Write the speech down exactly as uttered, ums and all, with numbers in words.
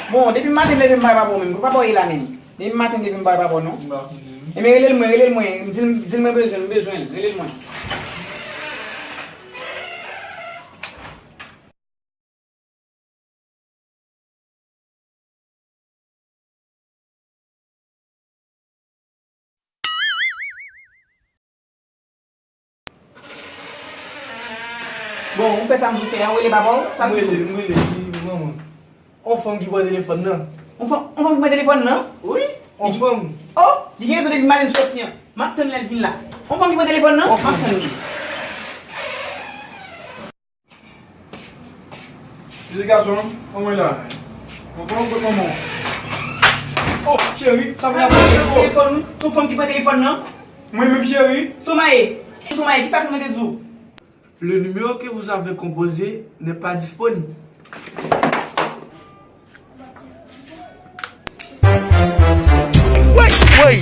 Bon, depi maten m leve m pa wè papa w menm. Kote papa w ye la menm? Depi maten m leve m pa wè papa w non. Ebyen rele l mwen, rele l mwen. Di l, di l mwen bezwen l, m bezwen l. Rele l mwen. Bon, ou fè sa m di w fè a, ou rele papa w, sa l di w? M rele, m rele, di manman. On fanm ki pran telefòn nan. On fanm, on fanm ki pran telefòn nan? Wi, on fanm. Oh, li gen rezon depi maten l soti an. M ap tann lè l vin la. On fanm ki pran telefòn nan? M ap tann li. Mesye gason, anmwey la. Mwen fè yon kout manman. Oh, cheri, sa mwen ap fè telefòn nou? Se yon fanm ki pran telefòn nan? Mwen menm cheri. Somaye. Somaye, kisa fè mwen te di w? Le numéro que vous avez composé n'est pas disponible. Wey, wey,